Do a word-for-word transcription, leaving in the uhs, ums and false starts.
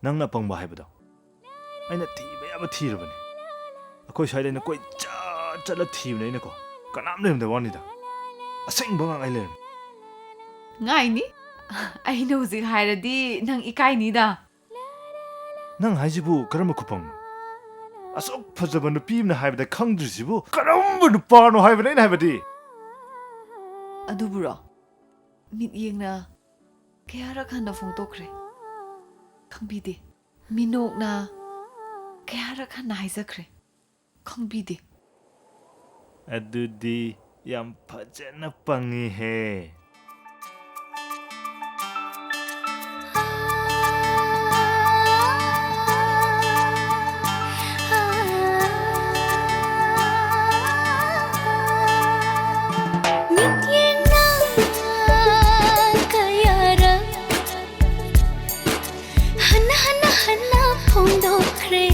ꯅꯪꯅ ꯑꯄꯪꯕ ꯍꯥꯏꯕꯗꯣ꯫ ꯑꯩꯅ ꯊꯤꯕ ꯌꯥꯕ ꯊꯤꯔꯕꯅꯤ꯫ ꯑꯩꯈꯣꯏ ꯁ꯭ꯋꯥꯏꯗ ꯑꯩꯅ ꯀꯣꯏ ꯆꯠ ꯆꯠꯂ ꯊꯤꯕꯅꯦ ꯑꯩꯅꯀꯣ꯫ ꯀꯅꯥꯝ ꯂꯩꯔꯝꯗꯕ ꯋꯥꯅꯤꯗ꯫ ꯑꯁꯦꯡꯕ ꯉꯥꯛ ꯑꯩ ꯂꯩꯔꯝꯃꯤ꯫ ꯉꯥꯏꯅꯤ꯫ ꯑꯩꯅ ꯍꯧꯖꯤꯛ ꯍꯥꯏꯔꯗꯤ ꯅꯪ ꯏꯀꯥꯏꯅꯤꯗ꯫ ꯅꯪ ꯍꯥꯏꯁꯤꯕꯨ ꯀꯔꯝꯕ ꯈꯨꯐꯝꯅꯣ? ꯑꯁꯨꯛ ꯐꯖꯕ ꯅꯨꯄꯤ ꯑꯃꯅ ꯍꯥꯏꯕꯗ ꯈꯪꯗ꯭ꯔꯤꯁꯤꯕꯨ ꯀꯔꯝꯕ ꯅꯨꯄꯥꯅꯣ ꯍꯥꯏꯕꯅꯦ ꯑꯩꯅ ꯍꯥꯏꯕꯗꯤ꯫ ꯑꯗꯨꯕꯨꯔꯣ? ꯃꯤꯠꯌꯦꯡꯅ ꯀꯌꯥꯔꯛ ꯍꯟꯅ ꯐꯣꯡꯗꯣꯛꯈ꯭ꯔꯦ꯫ ꯈꯪꯕꯤꯗꯦ꯫ ꯃꯤꯅꯣꯛꯅ ꯀꯌꯥꯔꯛ ꯍꯟꯅ ꯍꯥꯏꯖꯈ꯭ꯔꯦ꯫ ꯈꯪꯕꯤꯗꯦ꯫ ꯑꯗꯨꯗꯤ ꯌꯥꯝ ꯐꯖꯅ ꯄꯪꯉꯤꯍꯦ꯫ ꯃꯤꯠꯌꯦꯡꯅ ꯀꯌꯥꯔꯛ ꯍꯟꯅ ꯍꯟꯅ ꯍꯟꯅ ꯐꯣꯡꯗꯣꯛꯈ꯭ꯔꯦ꯫